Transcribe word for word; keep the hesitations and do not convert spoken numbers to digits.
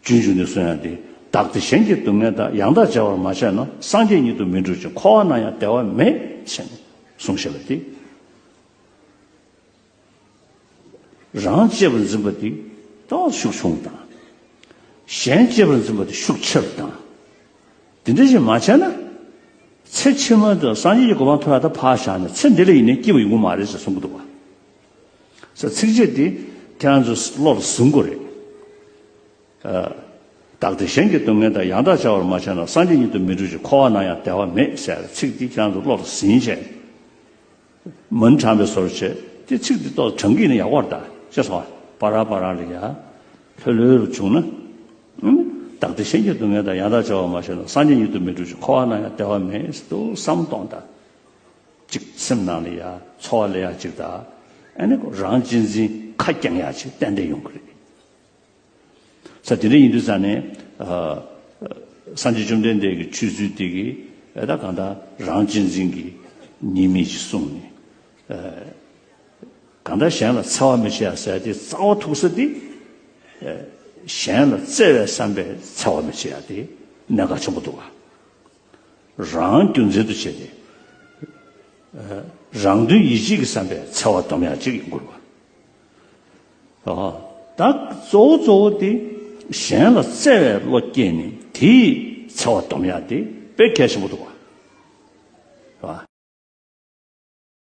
སྤྱོད་འཇུག་ནས་གསུང་ཡག་དེ། བདག་བདེ་གཞན་གྱི་སྡུག་བསྔལ་དག །ཡང་དག་བྱ་བར་མ་བྱས་ན། སངས་རྒྱས་ཉིད་དུ་མི་འགྲུབ་ཅིང་། །འཁོར་བ་ན་ཡང་བདེ་བ་མེད། །ཞེས་གསུངས་བཞག་པ་དེ། རང་གཅེས་པར་འཛིན་པ་དེ་ཏོག་ཤུགས་ཆུང་དང་། གཞན་གཅེས་པར་འཛིན་པ་དེ་ཤུགས་ཆེར་དང་། དེ་འདྲ་ཞིག་མ་བྱས་ན། ཚེ་ཕྱི་མ་དུ་སངས་རྒྱས་ཀྱི་གོ་འཕང་ཐོབ་ཡག་ད་ཕར་བཞག་ནས་ཚེ་འདི་ལ་ཡིན་ནའི་སྐྱིད་པ་ཡོང་གི་མ་རེད་ཟེར་གསུང་གི་འདུག་བ། ས་ཚིགས་བཅད་འདི་ཁྱེད་རང་ཚོ་བློ་ལ་ཟིན་དགོས་རེད། བདག་བདེ་གཞན་གྱི་སྡུག་བསྔལ་དག །ཡང་དག་བྱ་བར་མ་བྱས་ན། སངས་རྒྱས་ཉིད་དུ་མི་འགྲུབ་ཅིང་། འཁོར་བ་ན་ཡང་བདེ་བ་མེད། །ཟེར་ཚིག་འདི་ཁྱེད་རང་ཚོ་བློ་ལ་ཟིན་བྱས། མུན་དྲངས་པའི་བཟོ་བྱས་ཏེ་ཚིག་འདི་ཏོག་དྲང་གི་ཡིན་ན་ཡག་པོ་རེད་ད་ཅེས་སོ། བར་བར་ལ་ཡ་ལྷོད་ལྷོད་རུ་བྱུང་ན། བདག་བདེ་གཞན་གྱི་སྡུག་བསྔལ་དག །ཡང་དག་བྱ་བར་མ་བྱས་ན། སངས་རྒྱས་ཉིད་དུ་མི་འགྲུབ་ཅིང་། འཁོར་བ་ན་ཡང་བདེ་བ་མེད། ཏོག་བསམ་གཏོང་དང་། གཅིག་སེམས་ནང་ལ་ཡ་ཚོར་བ་སླེབས་ཡག་གཅིག་དང་། ཨ་ནི་རང་གཅེས་འཛིན་ཁ་བསྐྱང་ཡག་གཅིག་ཏན་ཏན་ཡོང་གི་རེད། ས་དེ་འདྲ་ཡིན་དུས་ཙང་ནས། ཨ། སངས་རྒྱས་བཅོམ་ལྡན་འདས་ཀྱི་ཆོས་ཚུལ་དེ་གིས་ཨེ་ད་གང་ལྟར་རང་གཅེས་འཛིན་གྱི་ཉེས་དམིགས་ཤིག་གསུངས་ནས། ཨ། གང་ལྟར་གཞན་ལ་འཚེ་བ་མི་བྱེད་ཡག་ཟེར་ཡག་དེ་རྩ་བ་ཐུག་ས་དེ། ཨ། གཞན་ལ་བརྩེ་བའི་བསམ་པས་འཚེ་བ་མི་བྱེད་ཡག་དེ་གནད་འགག་ཆེན་པོ་འདུག་བ། རང་རྒྱུ་མཚན་དུ་བྱས་ཏེ། ཨ། རང་དོན་ཡིད་བྱེད་ཀྱི་བསམ་པས་འཚེ་བ་སྡོམ་ཡག་ཅིག་ཡིན་དགོས་པ། ཨོ། ད་གཙོ་བོ་གཙོ་བོ་དེ་གཞན་ལ་བརྩེ་བའི་བློ་སྐྱེས་ནས་དེས་འཚེ་བ་སྡོམ་ཡག་དེ་དཔེ་གལ་ཆེན་པོ་འདུག་བ།